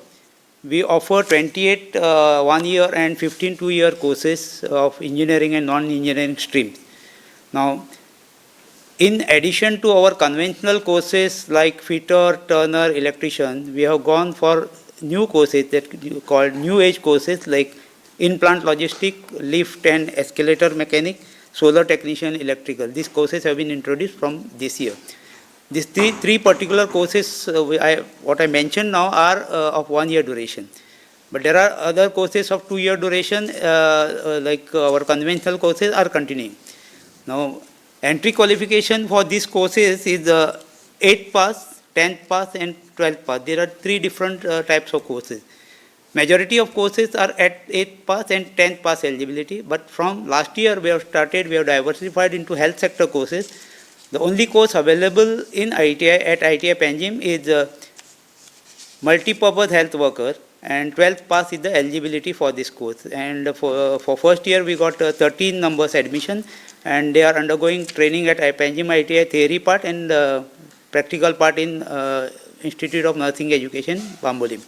Speaker 5: We offer 28 1-year and 15 2-year courses of engineering and non-engineering streams. Now, in addition to our conventional courses like fitter, turner, electrician, we have gone for new courses that you called new age courses like in-plant logistic, lift and escalator mechanic, solar technician, electrical. These courses have been introduced from this year. These three particular courses, what I mentioned now are of 1 year duration. But there are other courses of 2-year duration, like our conventional courses are continuing. Now, entry qualification for these courses is 8th pass, 10th pass and 12th pass. There are 3 different types of courses. Majority of courses are at 8th pass and 10th pass eligibility, but from last year we have started, we have diversified into health sector courses. The only course available in ITI at ITI Panjim is multi-purpose health worker, and 12th pass is the eligibility for this course. And for first year we got 13 numbers admission, and they are undergoing training at Panjim ITI theory part and practical part in Institute of Nursing Education, Bambolim.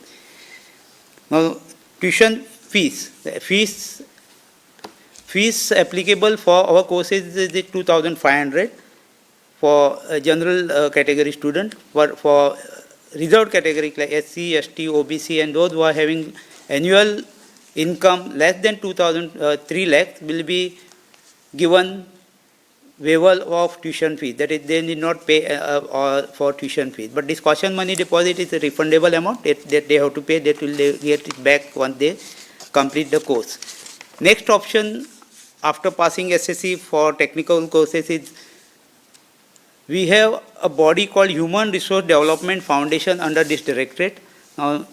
Speaker 5: Now, tuition fees. The fees applicable for our courses is 2,500 for a general category student. For reserved category like SC, ST, OBC, and those who are having annual income less than 3 lakhs will be given waiver of tuition fee. That is, they need not pay for tuition fee. But this caution money deposit is a refundable amount that they have to pay. That will they get it back once they complete the course. Next option after passing SSC for technical courses is we have a body called Human Resource Development Foundation under this directorate. Now,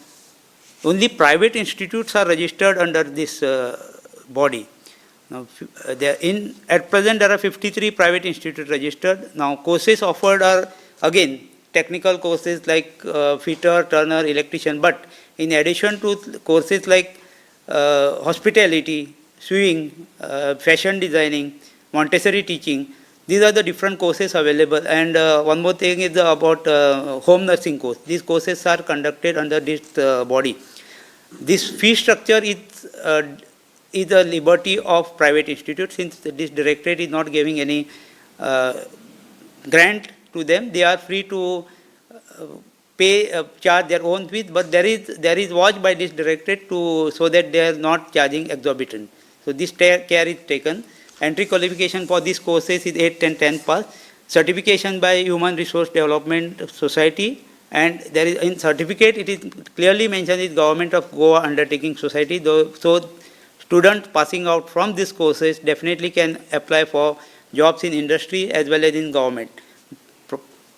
Speaker 5: only private institutes are registered under this body. Now, at present there are 53 private institutes registered. Now, courses offered are again technical courses like fitter, turner, electrician, but in addition to courses like hospitality, sewing, fashion designing, Montessori teaching, these are the different courses available. And one more thing is about home nursing course. These courses are conducted under this body. This fee structure is a liberty of private institutes. Since this directorate is not giving any grant to them, they are free to pay, charge their own fees, but there is watch by this directorate so that they are not charging exorbitant. So this care is taken. Entry qualification for these courses is 8, 10, 10 pass. Certification by Human Resource Development Society, and there is in certificate it is clearly mentioned is Government of Goa Undertaking Society. Though, so students passing out from these courses definitely can apply for jobs in industry as well as in government,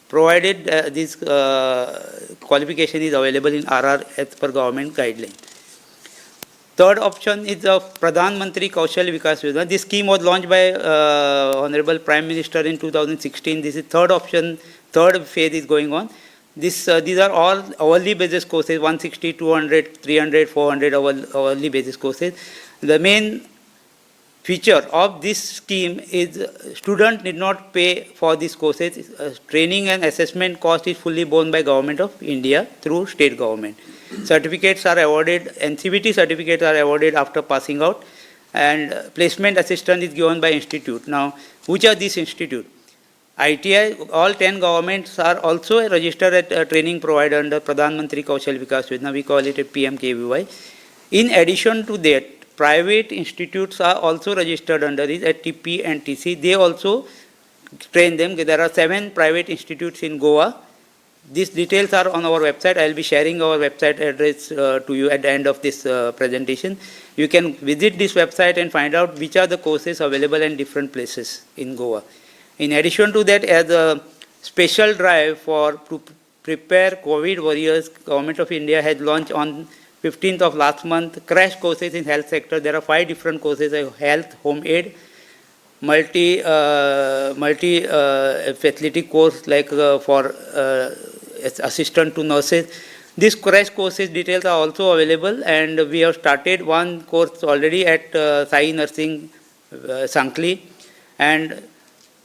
Speaker 5: provided this qualification is available in RR as per government guideline. Third option is the Pradhan Mantri Kaushal Vikas Yojana. This scheme was launched by Honorable Prime Minister in 2016. This is third option, third phase is going on. These are all hourly basis courses, 160, 200, 300, 400 hourly basis courses. The main feature of this scheme is student need not pay for these courses. Training and assessment cost is fully borne by Government of India through state government. Certificates are awarded, NCVT certificates are awarded after passing out, and placement assistance is given by institute. Now, which are these institute? ITI, all 10 governments are also registered at a training provider under Pradhan Mantri Kaushal Vikas Yojana. We call it a PMKVY. In addition to that, private institutes are also registered under this at TP and TC. They also train them. There are 7 private institutes in Goa. These details are on our website. I will be sharing our website address to you at the end of this presentation. You can visit this website and find out which are the courses available in different places in Goa. In addition to that, as a special drive to prepare COVID warriors, Government of India has launched on 15th of last month crash courses in health sector. There are 5 different courses: health, home aid, multi facility course like for assistant to nurses. These crash courses details are also available, and we have started one course already at Sai Nursing, Sankhali, and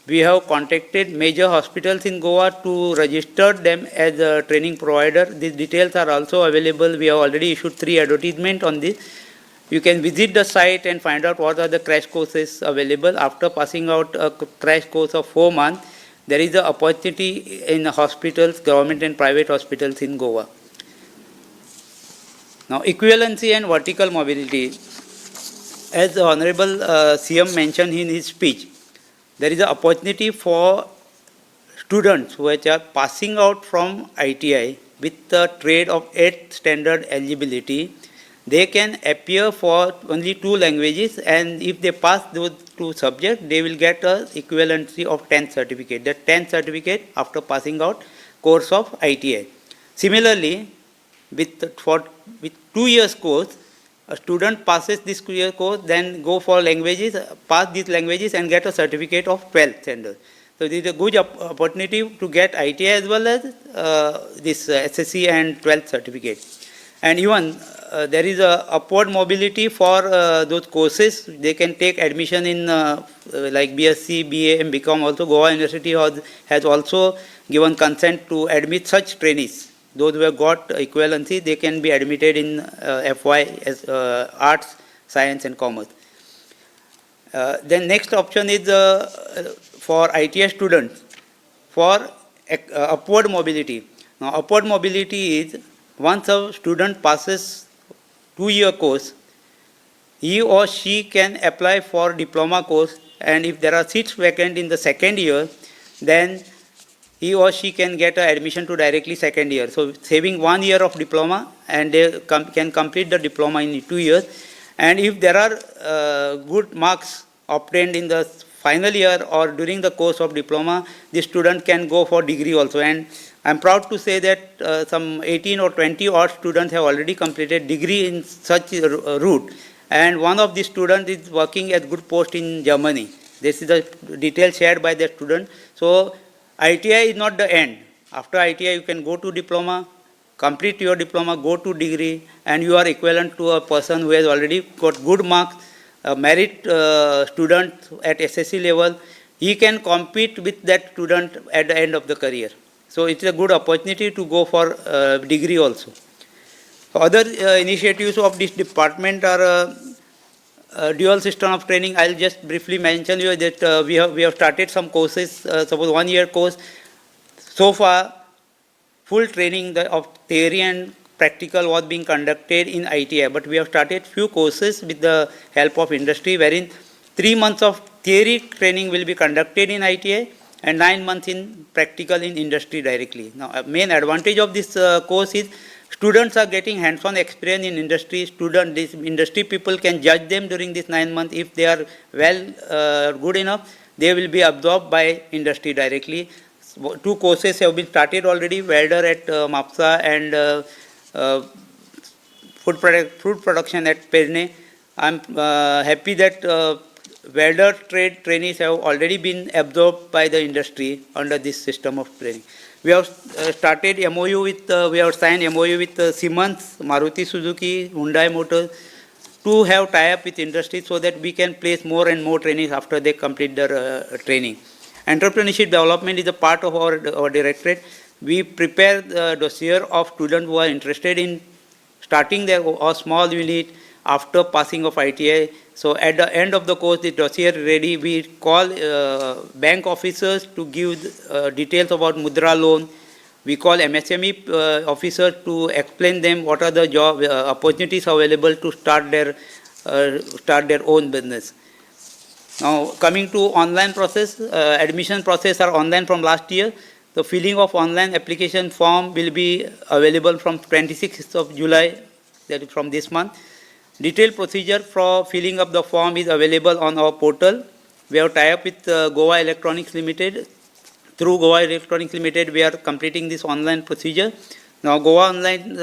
Speaker 5: we have contacted major hospitals in Goa to register them as a training provider. These details are also available. We have already issued 3 advertisements on this. You can visit the site and find out what are the crash courses available. After passing out a crash course of 4 months, there is an opportunity in hospitals, government and private hospitals in Goa. Now, equivalency and vertical mobility. As the Honorable CM mentioned in his speech, there is an opportunity for students which are passing out from ITI with the trade of 8th standard eligibility. They can appear for only 2 languages, and if they pass those 2 subjects, they will get a equivalency of 10th certificate. That 10th certificate after passing out course of ITI. Similarly, with 2 years course, a student passes this 2-year course, then go for languages, pass these languages and get a certificate of 12th standard. So this is a good opportunity to get ITI as well as this SSC and 12th certificate. And even there is a upward mobility for those courses. They can take admission in like BSc, BA and BCom also. Goa University has also given consent to admit such trainees. Those who have got equivalency, they can be admitted in FY as arts, science and commerce. Then next option is for ITI students for upward mobility. Now, upward mobility is once a student passes 2-year course, he or she can apply for diploma course, and if there are seats vacant in the second year, then he or she can get a admission to directly second year. So saving 1 year of diploma, and they can complete the diploma in 2 years. And if there are good marks obtained in the final year or during the course of diploma, the student can go for degree also. And I'm proud to say that some 18 or 20 odd students have already completed degree in such a route. And one of the students is working at good post in Germany. This is the detail shared by the student. So ITI is not the end. After ITI, you can go to diploma, complete your diploma, go to degree, and you are equivalent to a person who has already got good marks, a merit student at SSC level. He can compete with that student at the end of the career. So it's a good opportunity to go for degree also. Other initiatives of this department are dual system of training. I'll just briefly mention you that we have started some courses, suppose 1 year course. So far, full training of theory and practical was being conducted in ITI, but we have started few courses with the help of industry, wherein 3 months of theory training will be conducted in ITI and 9 months in practical in industry directly. Now, main advantage of this course is students are getting hands-on experience in industry. This industry people can judge them during this 9 months. If they are good enough, they will be absorbed by industry directly. 2 courses have been started already, welder at Mapsa and food production at Pernem. I'm happy that welder trade trainees have already been absorbed by the industry under this system of training. We have started MOU with, we have signed MOU with Siemens, Maruti Suzuki, Hyundai Motors to have tie-up with industry so that we can place more and more trainees after they complete their training. Entrepreneurship development is a part of our directorate. We prepare the dossier of students who are interested in starting their or small unit after passing of ITI. So at the end of the course, the dossier ready, we call bank officers to give details about Mudra loan. We call MSME officers to explain them what are the job opportunities available to start their own business. Now coming to online process, admission process are online from last year. The filling of online application form will be available from 26th of July, that is from this month. Detailed procedure for filling up the form is available on our portal. We have tied up with Goa Electronics Limited. Through Goa Electronics Limited, we are completing this online procedure. Now, Goa Online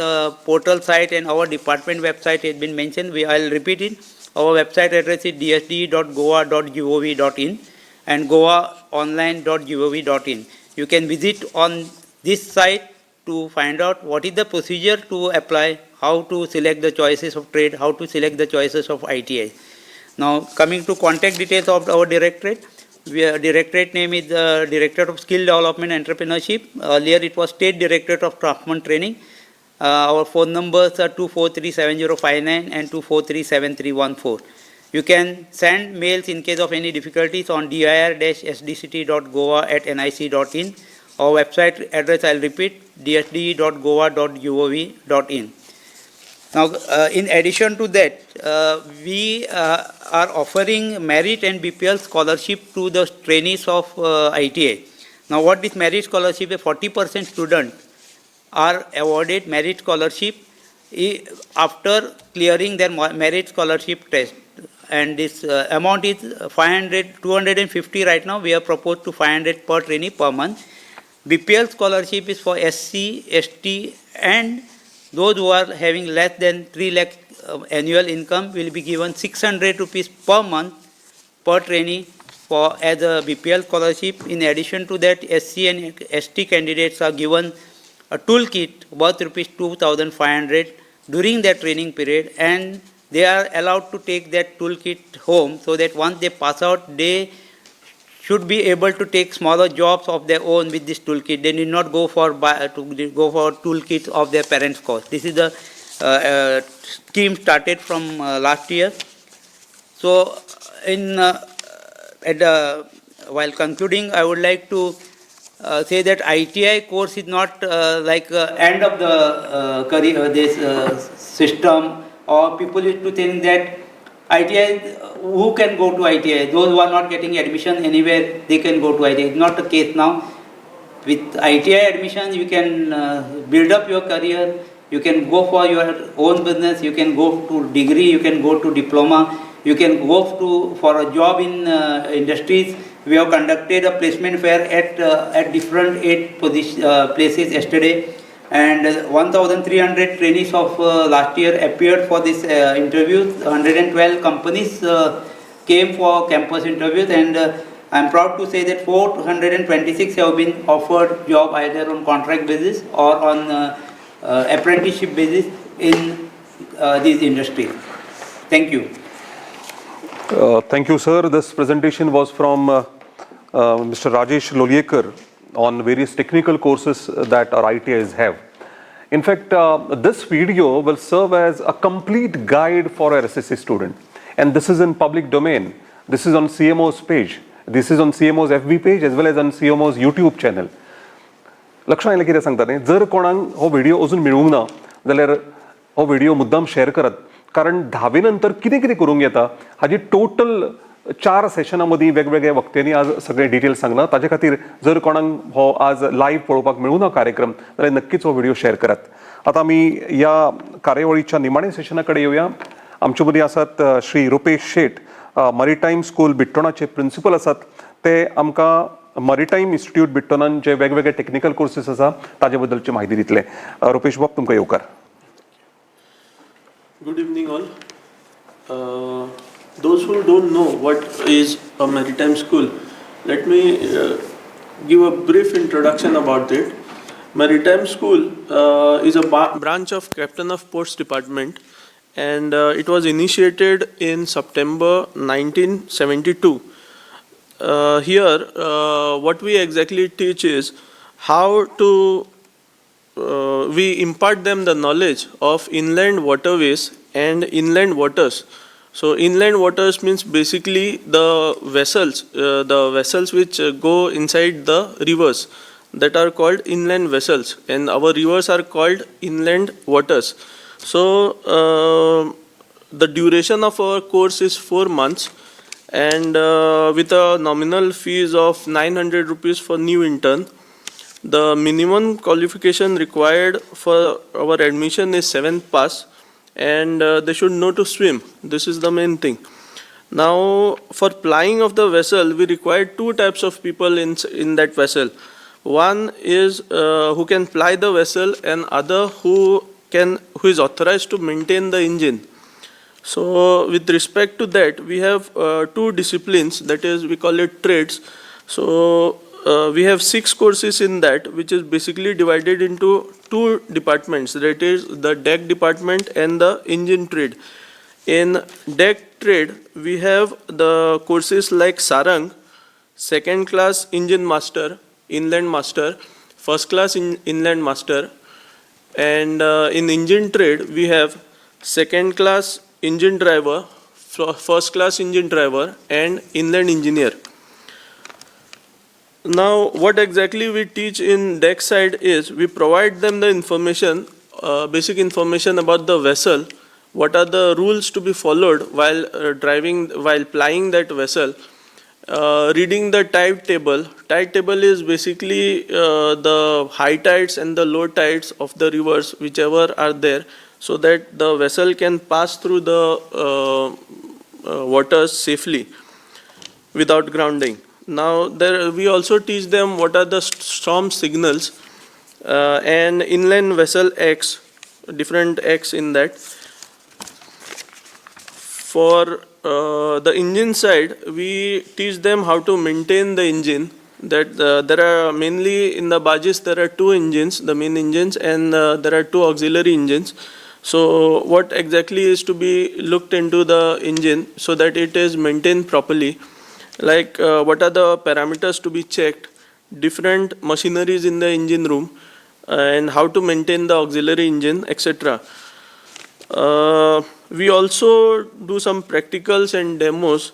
Speaker 5: portal site and our department website has been mentioned. I'll repeat it. Our website address is dsde.goa.gov.in and goaonline.gov.in. You can visit on this site to find out what is the procedure to apply, how to select the choices of trade, how to select the choices of ITI. Now, coming to contact details of our directorate, directorate name is the Directorate of Skill Development and Entrepreneurship. Earlier it was State Directorate of Craftsman Training. Our phone numbers are 243-7059 and 243-7314. You can send mails in case of any difficulties on dir-sdct.goa@nic.in. Our website address, I'll repeat, dsde.goa.gov.in. Now, in addition to that, we are offering merit and BPL scholarship to the trainees of ITI. Now, what this merit scholarship is, 40% students are awarded merit scholarship after clearing their merit scholarship test. And this amount is 250 right now. We have proposed to 500 per trainee per month. BPL scholarship is for SC, ST, and those who are having less than 3 lakh annual income will be given 600 rupees per month per trainee for as a BPL scholarship. In addition to that, SC and ST candidates are given a toolkit worth rupees 2,500 during their training period, and they are allowed to take that toolkit home so that once they pass out, they should be able to take smaller jobs of their own with this toolkit. They need not go for toolkit of their parents' cost. This is the scheme started from last year. So, while concluding, I would like to say that ITI course is not like end of the career, this system, or people used to think that ITI, who can go to ITI? Those who are not getting admission anywhere, they can go to ITI. It's not the case now. With ITI admission, you can build up your career, you can go for your own business, you can go to degree, you can go to diploma, you can go to for a job in industries. We have conducted a placement fair at different 8 places yesterday, and 1,300 trainees of last year appeared for this interviews. 112 companies came for campus interviews, and I am proud to say that 426 have been offered job either on contract basis or on apprenticeship basis in these industries. Thank you.
Speaker 2: Thank you, sir. This presentation was from Mr. Rajesh Lolayekar on various technical courses that our ITIs have. In fact, this video will serve as a complete guide for our SSC student. And this is in public domain. This is on CMO's page. This is on CMO's FB page as well as on CMO's YouTube channel. लक्षात आयलें कितें सांगता न्ही, जर कोणाक हो video अजून मेळूंक ना जाल्यार हो व्हिडिओ मुद्दाम शेअर करात, कारण धावे नंतर कितें कितें करूंक येता हाजी टोटल 4 सेशनां मदीं वेगवेगळ्या वक्त्यांनी आज सगळे डिटेल्स सांगला. ताजे खातीर जर कोणाक हो आज लायव्ह पळोवपाक मेळूं ना कार्यक्रम जाल्यार नक्कीच हो व्हिडिओ शेअर करात. आतां आमी ह्या कार्यावळीच्या निमाण्या सेशना कडेन येवया. आमचे मदीं आसात श्री रुपेश शेट, मरिटायम स्कूल बिट्टोणाचे प्रिंसिपल आसात. ते आमकां मरिटायम इन्स्टिट्यूट बिट्टोणान जे वेगवेगळे टेक्निकल कोर्सीस आसा ताजे बद्दलची म्हायती दितले. रुपेश बाब, तुमकां येवकार.
Speaker 6: Good evening all. Those who don't know what is a maritime school, let me give a brief introduction about it. Maritime school is a branch of Captain of Ports Department, and it was initiated in September 1972. Here, what we exactly teach is how to we impart them the knowledge of inland waterways and inland waters. So inland waters means basically the vessels which go inside the rivers, that are called inland vessels, and our rivers are called inland waters. So the duration of our course is 4 months, and with a nominal fees of 900 rupees for new intern. The minimum qualification required for our admission is 7th pass, and they should know to swim. This is the main thing. Now, for plying of the vessel, we require 2 types of people in that vessel. One is who can ply the vessel, and other who is authorized to maintain the engine. So, with respect to that, we have 2 disciplines, that is, we call it trades. So, we have 6 courses in that, which is basically divided into 2 departments, that is the deck department and the engine trade. In deck trade, we have the courses like Sarang, second class engine master, inland master, first class inland master, and in engine trade, we have second class engine driver, first class engine driver, and inland engineer. Now, what exactly we teach in deck side is we provide them the information, basic information about the vessel, what are the rules to be followed while driving, while plying that vessel, reading the tide table. Tide table is basically the high tides and the low tides of the rivers, whichever are there, so that the vessel can pass through the waters safely without grounding. Now, there we also teach them what are the storm signals and inland vessel X, different X in that. For the engine side, we teach them how to maintain the engine. That there are mainly in the barges there are 2 engines, the main engines, and there are 2 auxiliary engines. So what exactly is to be looked into the engine so that it is maintained properly, like what are the parameters to be checked, different machineries in the engine room, and how to maintain the auxiliary engine, etc. We also do some practicals and demos.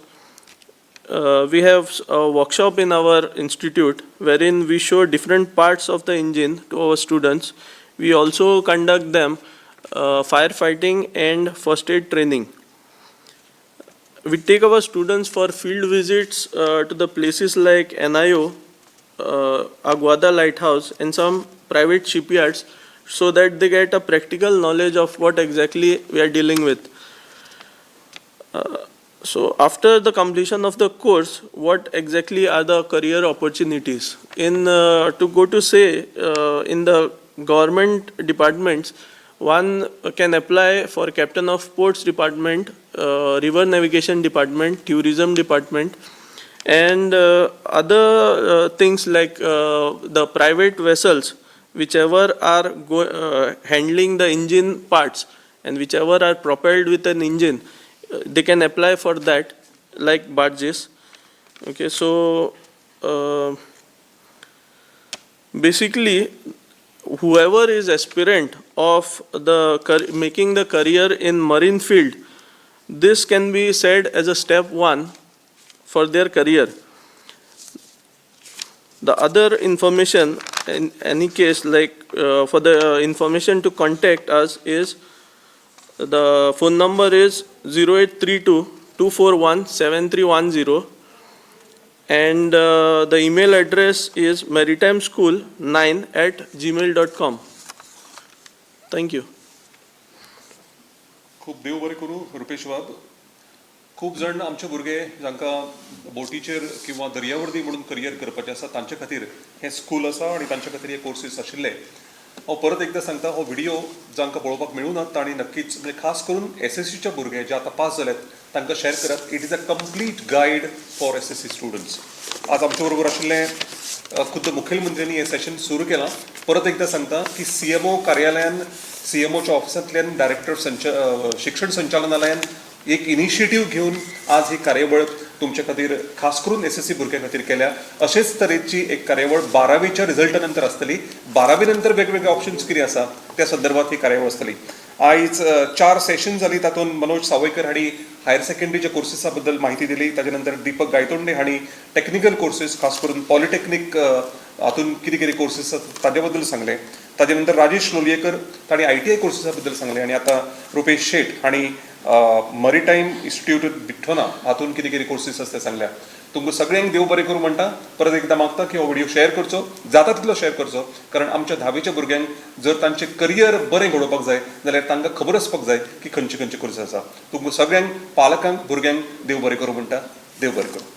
Speaker 6: We have a workshop in our institute wherein we show different parts of the engine to our students. We also conduct them firefighting and first aid training. We take our students for field visits to the places like NIO, Aguada Lighthouse, and some private shipyards so that they get a practical knowledge of what exactly we are dealing with. So after the completion of the course, what exactly are the career opportunities? In to go to say in the government departments, one can apply for captain of ports department, river navigation department, tourism department, and other things like the private vessels, whichever are handling the engine parts and whichever are propelled with an engine, they can apply for that, like barges. Okay, so basically, whoever is aspirant of the making the career in marine field, this can be said as a step one for their career. The other information, in any case, like for the information to contact us is the phone number is 0832 241 7310, and the email address is maritimeschool9@gmail.com. Thank you.
Speaker 2: खूब देव बरें करूं रुपेश बाब. खूब जाण आमचे भुरगे जांकां बोटीचेर किंवा दर्यावर्दी म्हणून करियर करपाचें आसा तांचे खातीर हें स्कूल आसा आनी तांचे खातीर हे कोर्सीस आशिल्ले. हांव परत एकदां सांगता, हो व्हिडियो जांकां पळोवपाक मेळूं ना तांणी नक्कीच, म्हणजे खास करून एसएससीच्या भुरगे जे आतां पास जाल्यात तांकां शेअर करात. It is a complete guide for SSC students. आज आमचे बरोबर आशिल्ले खुद्द मुखेलमंत्र्यांनी हें सेशन सुरू केलां. परत एकदां सांगता की सीएमओ कार्यालयान, सीएमओच्या ऑफिसांतल्यान डायरेक्टर शिक्षण संचालनालयान एक इनिशिएटीव घेवन आज ही कार्यावळ तुमच्या खातीर खास करून एसएससी भुरग्यां खातीर केल्या. अशेच तरेची एक कार्यावळ बारावीच्या रिजल्टा नंतर आसतली. बारावी नंतर वेगवेगळे ऑप्शन्स कितें आसा त्या संदर्भात ही कार्यावळ आसतली. आयज 4 सेशन जाली, तातूंत मनोज सावयकर हांणी हायर सेकंडरीच्या कोर्सेसा बद्दल माहिती दिली. ताजे नंतर दीपक गायतोंडे हांणी टेक्निकल कोर्सेस, खास करून पॉलिटेक्नीक हातूंत कितें कितें कोर्सेस आसात ताजे बद्दल सांगलें. ताजे नंतर राजेश लोलयेकर तांणी आयटीआय कोर्सेसा बद्दल सांगलें आनी आतां रुपेश शेट हांणी मरिटायम इन्स्टिट्यूट बिठ्ठोना हातूंत कितें कितें कोर्सेस आसा ते सांगल्या. तुमकां सगळ्यांक देव बरें करूं म्हणटा. परत एकदां मागता की हो व्हिडियो शेअर करचो, जाता तितलो शेअर करचो, कारण आमच्या धावेच्या भुरग्यांक जर तांचें करियर बरें घडोवपाक जाय जाल्यार तांकां खबर आसपाक जाय की खंयचे खंयचे कोर्स आसा. तुमकां सगळ्यांक, पालकांक, भुरग्यांक देव बरें करूं म्हणटा. देव बरें करूं.